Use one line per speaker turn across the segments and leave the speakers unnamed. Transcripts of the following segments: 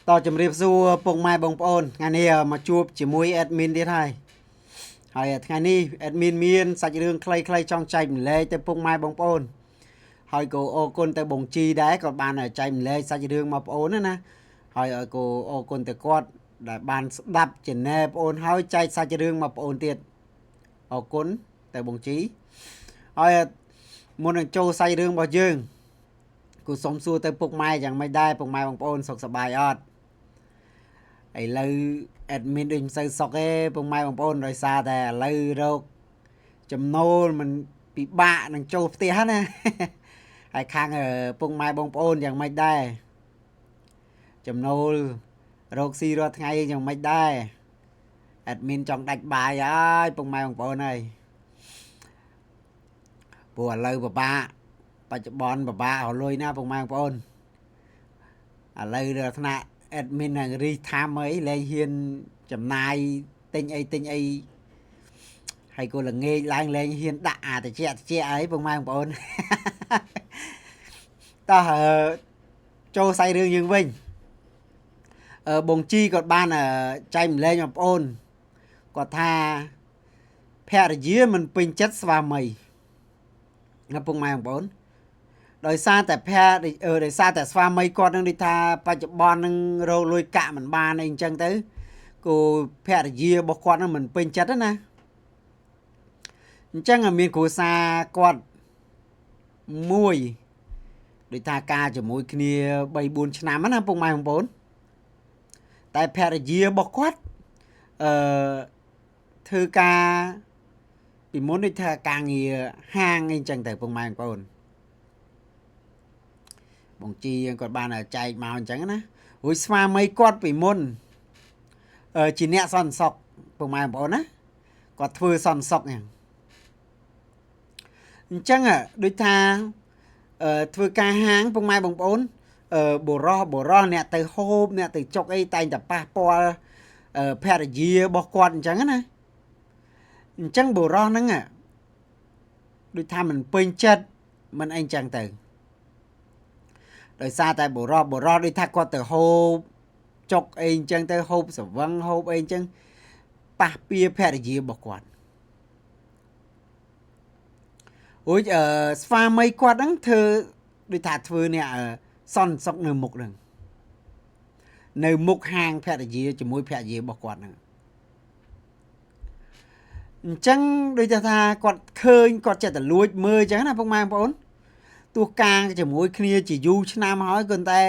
តជំរាបសួរពុកម៉ែបងប្អូនថ្ងៃនេះមកជួបជាមួយ admin ទៀតហើយហើយថ្ងៃនេះ admin មានសាច់រឿងខ្លីៗចង់ចែកម្លែកទៅពុកម៉ែបងប្អូនហើយក៏អរគុណទៅបងជីដែរក៏បានចែកម្លែកសាច់រឿងមកបងប្អូនណាហើយឲ្យក៏អរគុណទៅគាត់ដែលបានស្ដាប់ channel បងប្អូនហើយចែកសាច់រឿងមកបងប្អូនទៀតអរគុណទៅបងជីហើយមុននឹងចូលសាច់រឿងរបស់យើងគូសុំសួរទៅពុកម៉ែយ៉ាងម៉េចដែរពុកម៉ែបងប្អូនសុខសប្បាយអត់ ឥឡូវ admin ដូចមិនសូវសុខទេពុកម៉ែបងប្អូនដោយសារតែឥឡូវរកចំណូលมันពិបាកនឹងចូលផ្ទះណា ហើយខាងពុកម៉ែបងប្អូនយ៉ាងម៉េចដែរចំណូលរកស៊ីរាល់ថ្ងៃយ៉ាងម៉េចដែរ admin ចង់ដាច់បាយហើយពុកម៉ែបងប្អូនហើយព្រោះឥឡូវពិបាកបច្ចុប្បន្នពិបាករកលុយណាពុកម៉ែបងប្អូនឥឡូវដល់ថ្នាក់ admin នឹងរីថាមអីលែងហ៊ានចំណាយទិញអីទិញអីហើយក៏ល្ងាចឡើងលែងហ៊ានដាក់អាតិចតិចអីពុកម៉ែបងប្អូន តោះអឺចូលសាច់រឿងយើងវិញអឺបងជីគាត់បានចែកម្លែកបងប្អូនគាត់ថាភរិយាមិនពេញចិត្តស្វាមីណាពុកម៉ែបងប្អូន ដោយសារតែភរិអឺដោយសារតែស្វាមីគាត់នឹងដូចថាបច្ចុប្បន្ននឹងរកលុយកាក់មិនបានអីអញ្ចឹងទៅគូភរិយារបស់គាត់នឹងមិនពេញចិត្តណាអញ្ចឹងមានគ្រួសារគាត់មួយដូចថាការជាមួយគ្នា3 4ឆ្នាំណាពុកម៉ែបងប្អូនតែភរិយារបស់គាត់អឺធ្វើការពីមុនដូចថាការងារហាងអីអញ្ចឹងទៅពុកម៉ែបងប្អូន បងជីគាត់បានចែកមកអញ្ចឹងណារួចស្វាមីគាត់ពីមុនអឺជាអ្នកសន្តិសុខពុកម៉ែបងប្អូនណាគាត់ធ្វើសន្តិសុខហ្នឹងអញ្ចឹងដូចថាអឺធ្វើការហាងពុកម៉ែបងប្អូនអឺបុរសបុរសអ្នកទៅហូបអ្នកទៅចុកអីតែងតែប៉ះពាល់ភរិយារបស់គាត់អញ្ចឹងណាអញ្ចឹងបុរសហ្នឹងដូចថាមិនពេញចិត្តមិនអីអញ្ចឹងទៅ ដោយសារតែបុរសបុរសដូចថាគាត់ទៅហូបចុកអីអញ្ចឹងទៅហូបស្វឹងហូបអីអញ្ចឹងប៉ះពៀភរិយារបស់គាត់រួចអឺស្វាមីគាត់ហ្នឹងធ្វើដូចថាធ្វើអ្នកសន្តិសុខនៅមុខហ្នឹងនៅមុខហាងភរិយាជាមួយភរិយារបស់គាត់ហ្នឹងអញ្ចឹងដូចថាគាត់ឃើញគាត់ចេះតែលួចមើលអញ្ចឹងណាពុកម៉ែបងប្អូន ទោះកាងជាមួយគ្នាជាយូរឆ្នាំហើយគ្រាន់តែ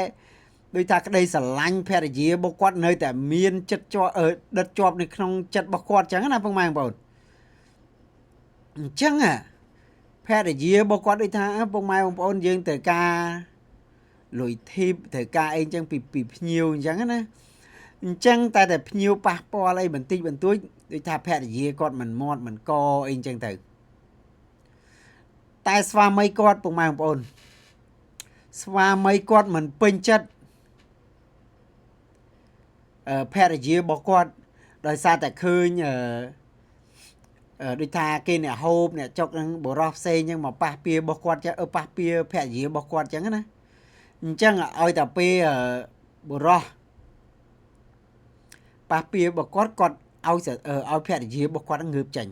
ដូចថាក្តីស្រឡាញ់ភរិយារបស់គាត់នៅតែមានចិត្តជាប់ដិតជាប់នៅក្នុងចិត្តរបស់គាត់ចឹងណាពុកម៉ែបងប្អូនអញ្ចឹងភរិយារបស់គាត់ដូចថាពុកម៉ែបងប្អូនយើងត្រូវការលុយធីបត្រូវការអីចឹងពីពីភ្ញៀវអញ្ចឹងណាអញ្ចឹងតែតែភ្ញៀវប៉ះពាល់អីបន្តិចបន្តួចដូចថាភរិយាគាត់មិនមាត់មិនកអីចឹងទៅតែស្វាមីគាត់ពុកម៉ែបងប្អូនស្វាមីគាត់មិនពេញចិត្តភរិយារបស់គាត់ដោយសារតែឃើញអឺដូចថាគេអ្នកហូបអ្នកចុកនឹងបុរសផ្សេងចឹងមកប៉ះពៀរបស់គាត់ចឹងប៉ះពៀភរិយារបស់គាត់ចឹងណាអញ្ចឹងឲ្យតែពេលបុរសប៉ះពៀរបស់គាត់គាត់ឲ្យឲ្យភរិយារបស់គាត់ងើបចេញ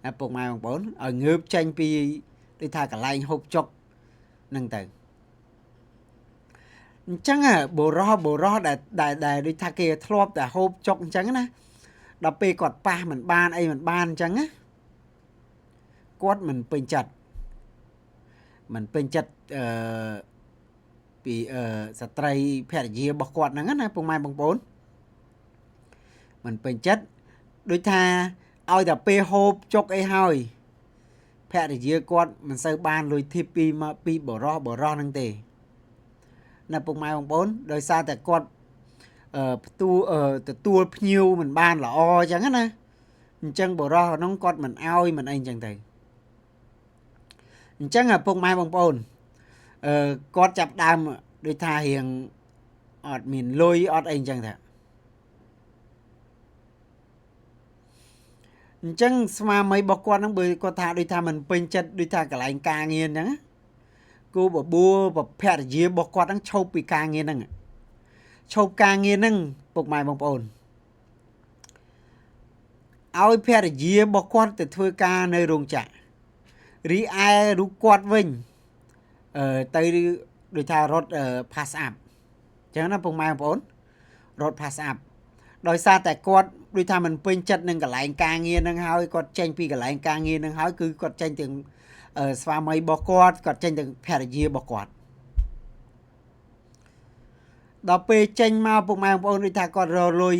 ណាពុកម៉ែបងប្អូនឲ្យងើបចេញពីដូចថាកន្លែងហូបចុកហ្នឹងទៅអញ្ចឹងបុរសបុរសដែលដែលដែលដូចថាគេធ្លាប់តែហូបចុកអញ្ចឹងណាដល់ពេលគាត់ប៉ះមិនបានអីមិនបានអញ្ចឹងណាគាត់មិនពេញចិត្តមិនពេញចិត្តអឺពីអឺស្ត្រីភរិយារបស់គាត់ហ្នឹងណាពុកម៉ែបងប្អូនមិនពេញចិត្តដូចថាឲ្យតែពេលហូបចុកអីហើយភរិយាគាត់មិនសូវបានលុយធីបពីមកពីបរោះបរោះហ្នឹងទេណាពុកម៉ែបងប្អូនដោយសារតែគាត់អឺផ្ទួទទួលភ្ញៀវមិនបានល្អអញ្ចឹងណាអញ្ចឹងបរោះហ្នឹងគាត់មិនអោយមិនអីអញ្ចឹងទៅអញ្ចឹងពុកម៉ែបងប្អូនអឺគាត់ចាប់ដើមដូចថារៀងអត់មានលុយអត់អីអញ្ចឹងថាអញ្ចឹងស្មាមីរបស់គាត់ហ្នឹងបើគាត់ថាដូចថាមិនពេញចិត្តដូចថាកន្លែងការងារអញ្ចឹងគូបបួលភរិយារបស់គាត់ហ្នឹងឈប់ពីការងារហ្នឹង ឈប់ការងារហ្នឹងពុកម៉ែបងប្អូនឲ្យភរិយារបស់គាត់ទៅធ្វើការនៅរោងចក្ររីឯរូបគាត់វិញទៅដូចថារត់ pass up អញ្ចឹងណាពុកម៉ែបងប្អូនរត់ pass up ដោយសារតែគាត់ដូចថាមិនពេញចិត្តនឹងកន្លែងការងារនឹងហើយគាត់ចេញពីកន្លែងការងារនឹងហើយគឺគាត់ចេញទាំងស្វាមីរបស់គាត់គាត់ចេញទាំងភរិយារបស់គាត់ដល់ពេលចេញមកពុកម៉ែបងប្អូនដូចថាគាត់រកលុយ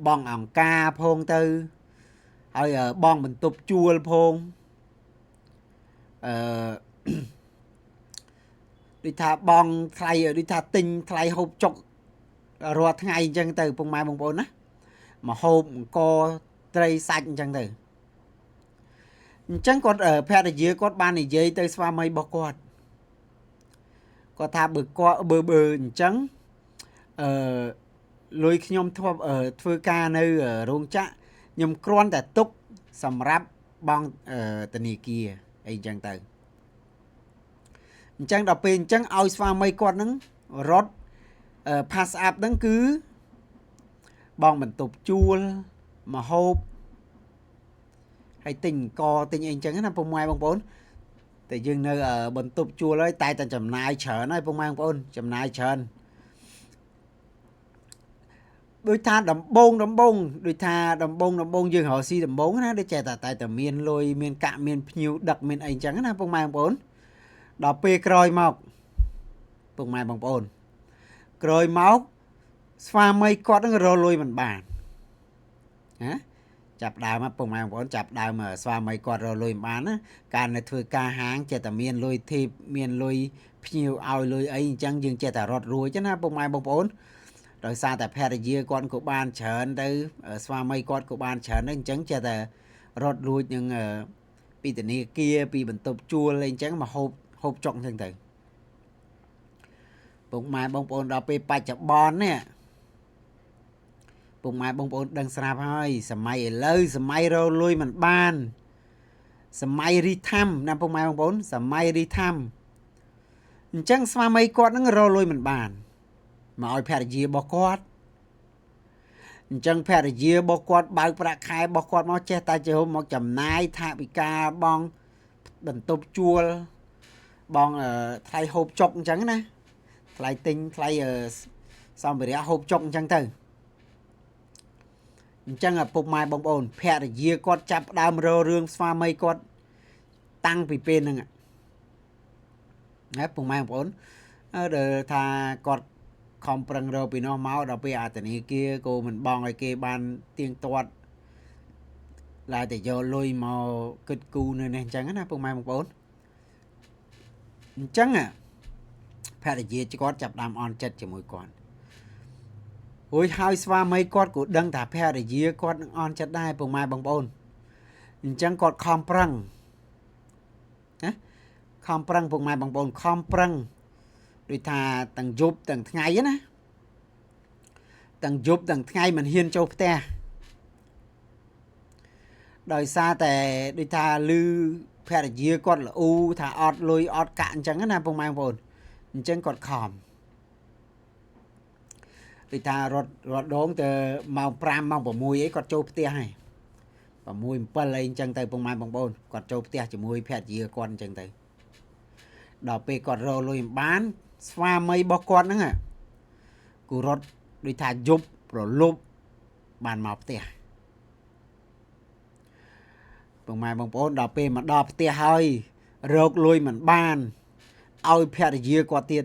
បងអង្គការផងទៅហើយបងបន្ទប់ជួលផងអឺដូចថាបងថ្លៃដូចថាទិញថ្លៃហូបចុករាល់ថ្ងៃអញ្ចឹងទៅពុកម៉ែបងប្អូនណាមកហូបអង្គត្រីសាច់អញ្ចឹងទៅអញ្ចឹងគាត់ភរិយាគាត់បាននិយាយទៅស្វាមីរបស់គាត់គាត់ថាបើគាត់បើអញ្ចឹងអឺលុយខ្ញុំធ្វើការនៅរោងចក្រខ្ញុំគ្រាន់តែទុកសម្រាប់បងធនាគារអីអញ្ចឹងទៅអញ្ចឹងដល់ពេលអញ្ចឹងឲ្យស្វាមីគាត់នឹងរត់ pass up ហ្នឹងគឺបងបន្ទប់ជួលមកហូបហើយទិញកទិញអីអញ្ចឹងណាពុកម៉ែបងប្អូនតែយើងនៅបន្ទប់ជួលហើយតែតែចំណាយច្រើនហើយពុកម៉ែបងប្អូនចំណាយច្រើនដូចថាដំបងដំបងដូចថាដំបងដំបងយើងរកស៊ីដំបងណាដូចចេះតែតែមានលុយមានកាក់មានភ្ញៀវដឹកមានអីអញ្ចឹងណាពុកម៉ែបងប្អូនដល់ពេលក្រោយមកពុកម៉ែបងប្អូនក្រោយមកស្វាមីគាត់នឹងរកលុយមិនបានណាចាប់ដើមពុកម៉ែបងប្អូនចាប់ដើមស្វាមីគាត់រកលុយមិនបានណាការនៅធ្វើការហាងចេះតែមានលុយធីបមានលុយភ្ញៀវឲ្យលុយអីអញ្ចឹងយើងចេះតែរត់រួចណាពុកម៉ែបងប្អូនដោយសារតែភរិយាគាត់ក៏បានច្រើនទៅស្វាមីគាត់ក៏បានច្រើនទៅអញ្ចឹងចេះតែរត់រួចនឹងពីធនាគារពីបន្ទប់ជួលអីអញ្ចឹងមកហូបហូបចុកអញ្ចឹងទៅពុកម៉ែបងប្អូនដល់ពេលបច្ចុប្បន្ននេះពុកម៉ែបងប្អូនដឹងស្រាប់ហើយសម័យឥឡូវសម័យរកលុយមិនបានសម័យរីធម្មណាពុកម៉ែបងប្អូនសម័យរីធម្មអញ្ចឹងស្វាមីគាត់នឹងរកលុយមិនបានមកឲ្យភរិយារបស់គាត់អញ្ចឹងភរិយារបស់គាត់បើកប្រាក់ខែរបស់គាត់មកចេះតែចូលមកចំណាយថវិកាបងបន្ទប់ជួលបងថ្លៃហូបចុកអញ្ចឹងណាថ្លៃទិញថ្លៃសម្ភារៈហូបចុកអញ្ចឹងទៅអញ្ចឹងឪពុកម៉ែបងប្អូនភរិយាគាត់ចាប់ដើមរករឿងស្វាមីគាត់តាំងពីពេលហ្នឹងណាពុកម៉ែបងប្អូនដែលថាគាត់ខំប្រឹងរកពីនោះមកដល់ពេលអធនាគារក៏មិនបងឲ្យគេបានទៀងទាត់ឡើយតែយកលុយមកគិតគូរនៅនេះអញ្ចឹងណាពុកម៉ែបងប្អូនអញ្ចឹងភរិយាគាត់ចាប់ដើមអន់ចិត្តជាមួយគាត់រួចហើយស្វាមីគាត់ក៏ដឹងថាភរិយាគាត់នឹងអន់ចិត្តដែរពុកម៉ែបងប្អូនអញ្ចឹងគាត់ខំប្រឹងណាខំប្រឹងពុកម៉ែបងប្អូនខំប្រឹងដូចថាទាំងយប់ទាំងថ្ងៃណាទាំងយប់ទាំងថ្ងៃមិនហ៊ានចូលផ្ទះដោយសារតែដូចថាឮភរិយាគាត់ល្អូថាអត់លុយអត់កាក់អញ្ចឹងណាពុកម៉ែបងប្អូនអញ្ចឹងគាត់ខំដូចថារត់រត់ដងទៅម៉ោង5ម៉ោង6អីគាត់ចូលផ្ទះហើយ6 7អីអញ្ចឹងទៅពុកម៉ែបងប្អូនគាត់ចូលផ្ទះជាមួយភរិយាគាត់អញ្ចឹងទៅដល់ពេលគាត់រកលុយមិនបានស្វាមីរបស់គាត់ហ្នឹងគូរត់ដូចថាយប់ប្រលប់បានមកផ្ទះពុកម៉ែបងប្អូនដល់ពេលមកដល់ផ្ទះហើយរកលុយមិនបានឲ្យភរិយាគាត់ទៀត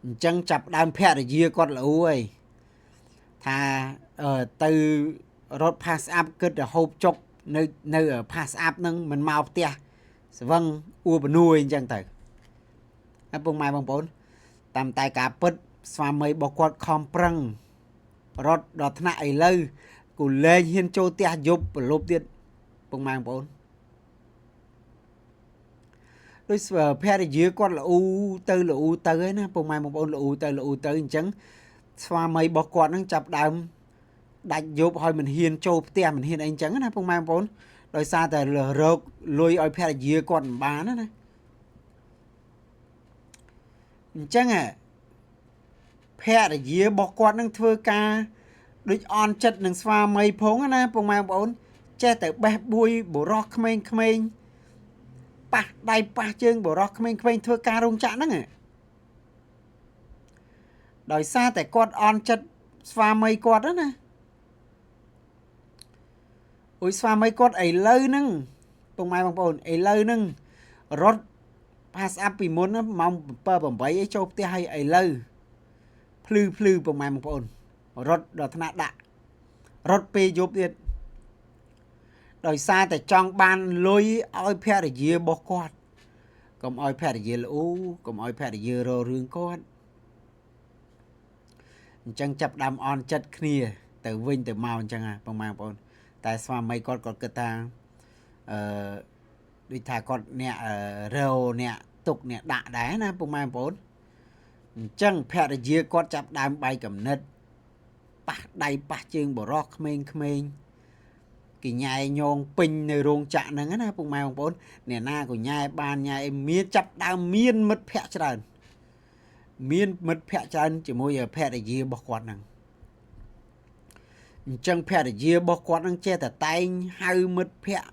អញ្ចឹងចាប់ដើមភរិយាគាត់ល្អូហើយថាទៅរត់ pass up គិតទៅហូបចុកនៅ pass up ហ្នឹងមិនមកផ្ទះស្វឹងអួបនួយអញ្ចឹងទៅហើយពុកម៉ែបងប្អូនតាមតែការពិតស្វាមីរបស់គាត់ខំប្រឹងរត់ដល់ថ្នាក់ឥឡូវគូលែងហ៊ានចូលផ្ទះយប់ប្រលប់ទៀតពុកម៉ែបងប្អូនដូចភរិយាគាត់ល្អូទៅល្អូទៅហើយណាពុកម៉ែបងប្អូនល្អូទៅល្អូទៅអញ្ចឹងស្វាមីរបស់គាត់នឹងចាប់ដើមដាច់យប់ហើយមិនហ៊ានចូលផ្ទះមិនហ៊ានអីអញ្ចឹងណាពុកម៉ែបងប្អូនដោយសារតែរកលុយឲ្យភរិយាគាត់មិនបានណាអញ្ចឹង ភរិយារបស់គាត់នឹងធ្វើការដូចអន់ចិត្តនឹងស្វាមីផងណាពុកម៉ែបងប្អូនចេះតែបេះបួយបុរសក្មេងៗប៉ះដៃប៉ះជើងបុរសក្មេងៗធ្វើការរោងចក្រហ្នឹងដោយសារតែគាត់អន់ចិត្តស្វាមីគាត់ណាអ៊ុយស្វាមីគាត់ឥឡូវហ្នឹងពុកម៉ែបងប្អូនឥឡូវហ្នឹងរត់ផាសអាប់ពីមុនម៉ោង7 8អីចូលផ្ទះហើយឥឡូវភ្លឺភ្លឺពុកម៉ែបងប្អូនរត់ដល់ថ្នាក់ដាក់រត់ពេលយប់ទៀតដោយសារតែចង់បានលុយឲ្យភរិយារបស់គាត់កុំឲ្យភរិយាល្អូកុំឲ្យភរិយារករឿងគាត់អញ្ចឹងចាប់ដើមអន់ចិត្តគ្នាទៅវិញទៅមកអញ្ចឹងហ่ะពុកម៉ែបងប្អូនតែស្វាមីគាត់គាត់គិតថាអឺដូចថាគាត់អ្នករោអ្នកទុកអ្នកដាក់ដែរណាពុកម៉ែបងប្អូនអញ្ចឹងភរិយាគាត់ចាប់ដើមបែកកំណិតប៉ះដៃប៉ះជើងបរោះក្មេងៗគេញ៉ែញងពេញនៅរោងចក្រហ្នឹងណាពុកម៉ែបងប្អូនអ្នកណាក៏ញ៉ែបានញ៉ែអីមានចាប់ដើមមានមិត្តភ័ក្តិច្រើនមានមិត្តភ័ក្តិច្រើនជាមួយភរិយារបស់គាត់ហ្នឹងអញ្ចឹងភរិយារបស់គាត់ហ្នឹងចេះតែតែងហៅមិត្តភ័ក្តិ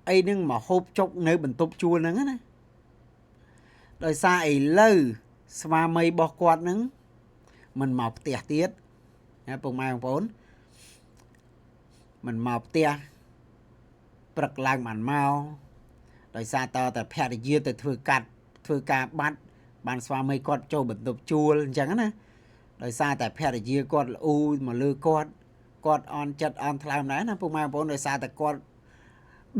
អីហ្នឹងមកហូបចុកនៅបន្ទប់ជួលហ្នឹងណាដោយសារឥឡូវស្វាមីរបស់គាត់ហ្នឹងមិនមកផ្ទះទៀតណាពុកម៉ែបងប្អូនមិនមកផ្ទះព្រឹកឡើងបានមកដោយសារតតែភរិយាទៅធ្វើកាត់ធ្វើការបាត់បានស្វាមីគាត់ចូលបន្ទប់ជួលអញ្ចឹងណាដោយសារតែភរិយាគាត់ល្អូមកលើគាត់គាត់អន់ចិត្តអន់ថ្លើមដែរណាពុកម៉ែបងប្អូនដោយសារតែគាត់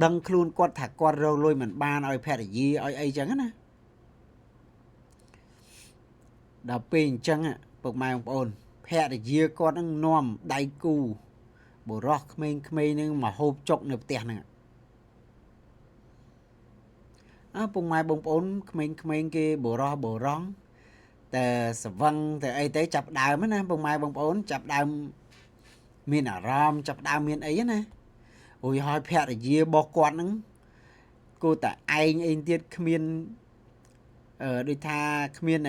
ដឹងខ្លួនគាត់ថាគាត់រកលុយមិនបានឲ្យភរិយាឲ្យអីចឹងណាដល់ពេលអញ្ចឹងពុកម៉ែបងប្អូនភរិយាគាត់នឹងនាំដៃគូបុរសក្មេងៗនឹងមកហូបចុកនៅផ្ទះហ្នឹងអើពុកម៉ែបងប្អូនក្មេងៗគេបុរសបុរងតែស្វឹងតែអីទៅចាប់ដើមណាពុកម៉ែបងប្អូនចាប់ដើមមានអារម្មណ៍ចាប់ដើមមានអីណាអូយហើយភរិយារបស់គាត់ហ្នឹងគូតែឯងអីទៀតគ្មានដូចថាគ្មាន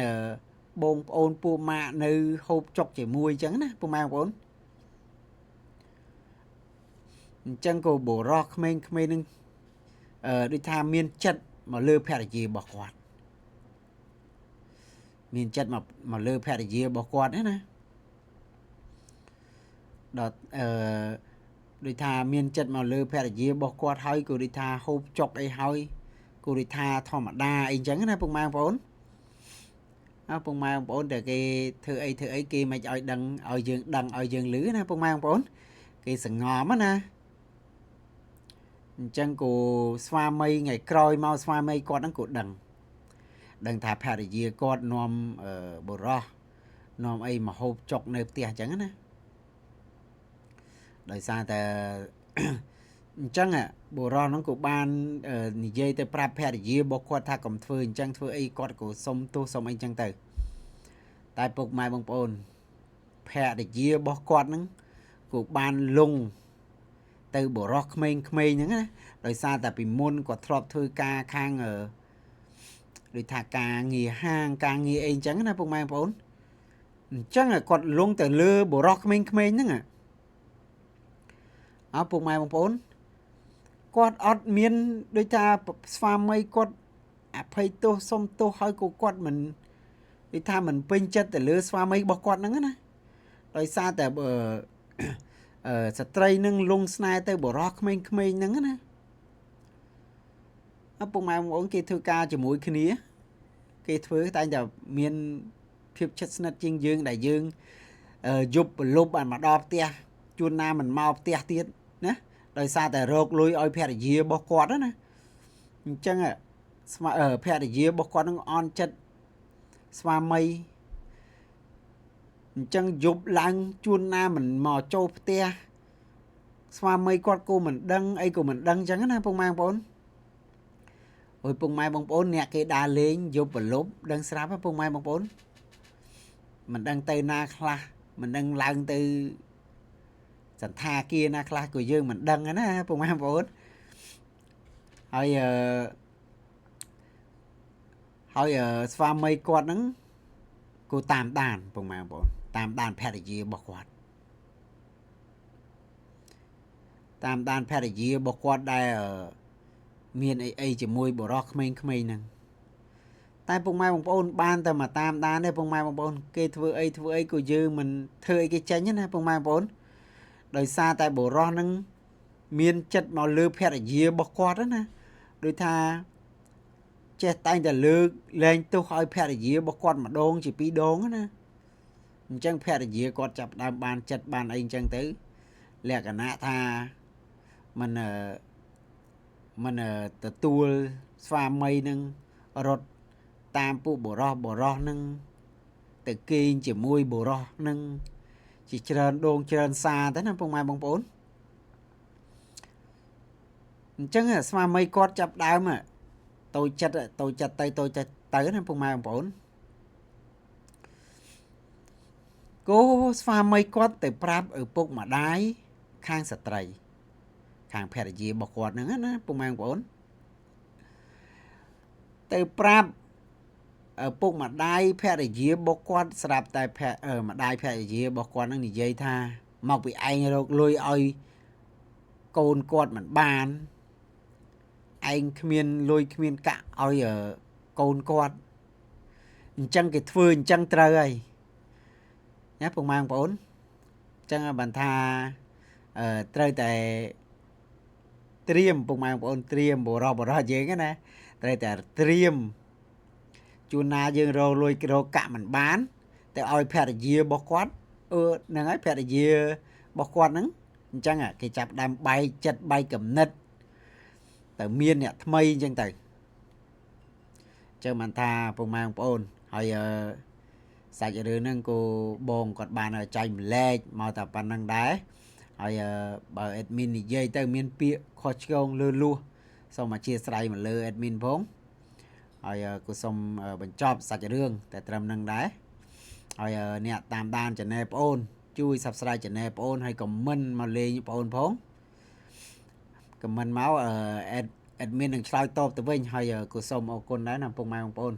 បងប្អូនពួកម៉ាក់នៅហូបចុកជាមួយអញ្ចឹងណាពុកម៉ែបងប្អូនអញ្ចឹងក៏បុរសក្មេងៗនឹងដូចថាមានចិត្តមកលើភរិយារបស់គាត់មានចិត្តមកលើភរិយារបស់គាត់ណាដល់ដូចថាមានចិត្តមកលើភរិយារបស់គាត់ហើយក៏ដូចថាហូបចុកអីហើយក៏ដូចថាធម្មតាអីចឹងណាពុកម៉ែបងប្អូនអើពុកម៉ែបងប្អូនតែគេធ្វើអីធ្វើអីគេមិនឲ្យដឹងឲ្យយើងដឹងឲ្យយើងឮណាពុកម៉ែបងប្អូនគេសងំណាអញ្ចឹងក៏ស្វាមីថ្ងៃក្រោយមកស្វាមីគាត់ហ្នឹងក៏ដឹងថាភរិយាគាត់នាំបុរសនាំអីមកហូបចុកនៅផ្ទះអញ្ចឹងណាដោយសារតែអញ្ចឹងបុរសហ្នឹងក៏បាននិយាយទៅប្រាប់ភរិយារបស់គាត់ថាកុំធ្វើអញ្ចឹងធ្វើអីគាត់ក៏សុំទោសសុំអីអញ្ចឹងទៅតែពុកម៉ែបងប្អូនភរិយារបស់គាត់ហ្នឹងក៏បានលងទៅបុរសក្មេងៗហ្នឹងណាដោយសារតែពីមុនគាត់ធ្លាប់ធ្វើការខាងដូចថាការងារហាងការងារអីអញ្ចឹងណាពុកម៉ែបងប្អូនអញ្ចឹងគាត់លងទៅលើបុរសក្មេងៗហ្នឹងអើពុកម៉ែបងប្អូនគាត់អត់មានដូចថាស្វាមីគាត់អភ័យទោសសុំទោសហើយក៏គាត់មិនដូចថាមិនពេញចិត្តទៅលើស្វាមីរបស់គាត់ហ្នឹងណាដោយសារតែស្ត្រីនឹងលងស្នេហ៍ទៅបុរសក្មេងៗហ្នឹងណាអើពុកម៉ែបងប្អូនគេធ្វើការជាមួយគ្នាគេធ្វើតែងតែមានភាពជិតស្និទ្ធជាងយើងដែលយើងយប់ប្រលប់បានមកដល់ផ្ទះជួនណាមិនមកផ្ទះទៀតណាដោយសារតែរកលុយឲ្យភរិយារបស់គាត់ណាអញ្ចឹងស្វាភរិយារបស់គាត់នឹងអន់ចិត្តស្វាមីអញ្ចឹងយប់ឡើងជួនណាមិនមកចូលផ្ទះស្វាមីគាត់ក៏មិនដឹងអីក៏មិនដឹងអញ្ចឹងណាពុកម៉ែបងប្អូនអូយពុកម៉ែបងប្អូនអ្នកគេដើរលេងយប់ប្រលប់ដឹងស្រាប់ពុកម៉ែបងប្អូនមិនដឹងទៅណាខ្លះមិនដឹងឡើងទៅសន្តាគារណាខ្លះក៏យើងមិនដឹងណាពុកម៉ែបងប្អូនហើយហើយស្វាមីគាត់ហ្នឹង គូតាមដានពុកម៉ែបងប្អូនតាមដានភរិយារបស់គាត់តាមដានភរិយារបស់គាត់ដែលមានអីអីជាមួយបុរសក្មេងៗហ្នឹងតែពុកម៉ែបងប្អូនបានតែមកតាមដានទេពុកម៉ែបងប្អូនគេធ្វើអីធ្វើអីក៏យើងមិនធ្វើអីគេចេញណាពុកម៉ែបងប្អូនដោយសារតែបុរសហ្នឹងមានចិត្តមកលើភរិយារបស់គាត់ណាដូចថាចេះតែងតែលើកលែងទោសឲ្យភរិយារបស់គាត់ម្ដងជាពីរដងណាអញ្ចឹងភរិយាគាត់ចាប់ដើមបានចិត្តបានអីអញ្ចឹងទៅលក្ខណៈថាមិនទទួលស្វាមីនឹងរត់តាមពួកបុរសបុរសនឹងទៅគេងជាមួយបុរសនឹងជាច្រើនដងច្រើនសារទៅណាពុកម៉ែបងប្អូនអញ្ចឹងស្វាមីគាត់ចាប់ដើមតូចចិត្តតូចចិត្តទៅតូចចិត្តទៅណាពុកម៉ែបងប្អូនគោស្វាមីគាត់ទៅប្រាប់ឪពុកម្ដាយខាងស្ត្រីខាងភរិយារបស់គាត់ហ្នឹងណាពុកម៉ែបងប្អូនទៅប្រាប់ឪពុកម្ដាយភរិយារបស់គាត់ស្រាប់តែម្ដាយភរិយារបស់គាត់នឹងនិយាយថាមកពីឯងរកលុយឲ្យកូនគាត់មិនបានឯងគ្មានលុយគ្មានកាក់ឲ្យកូនគាត់អញ្ចឹងគេធ្វើអញ្ចឹងត្រូវហើយណាពុកម៉ែបងប្អូនអញ្ចឹងបានថាត្រូវតែត្រៀមពុកម៉ែបងប្អូនត្រៀមបរោះបរោះយើងណាត្រូវតែត្រៀមជួនណាយើងរកលុយរកកាក់មិនបានទៅឲ្យភរិយារបស់គាត់ហ្នឹងហើយភរិយារបស់គាត់ហ្នឹងអញ្ចឹងគេចាប់ដើមបែកចិត្តបែកគំនិតទៅមានអ្នកថ្មីអញ្ចឹងទៅអញ្ចឹងបានថាពុកម៉ែបងប្អូនហើយសាច់រឿងហ្នឹងគូបងគាត់បានចែកម្លែកមកតែប៉ុណ្្នឹងដែរហើយបើ admin និយាយទៅមានពាក្យខុសឆ្គងលើលួសសូមអធិស្ឋានមកលើ admin ផងហើយគូសូមបញ្ចប់សាច់រឿងតែត្រឹមនឹងដែរហើយអ្នកតាមដាន channel ប្អូនជួយ Subscribe channel ប្អូនហើយ comment មកលេងប្អូនផង comment មក admin នឹងឆ្លើយតបទៅវិញហើយគូសូមអរគុណដែរណាពុកម៉ែបងប្អូន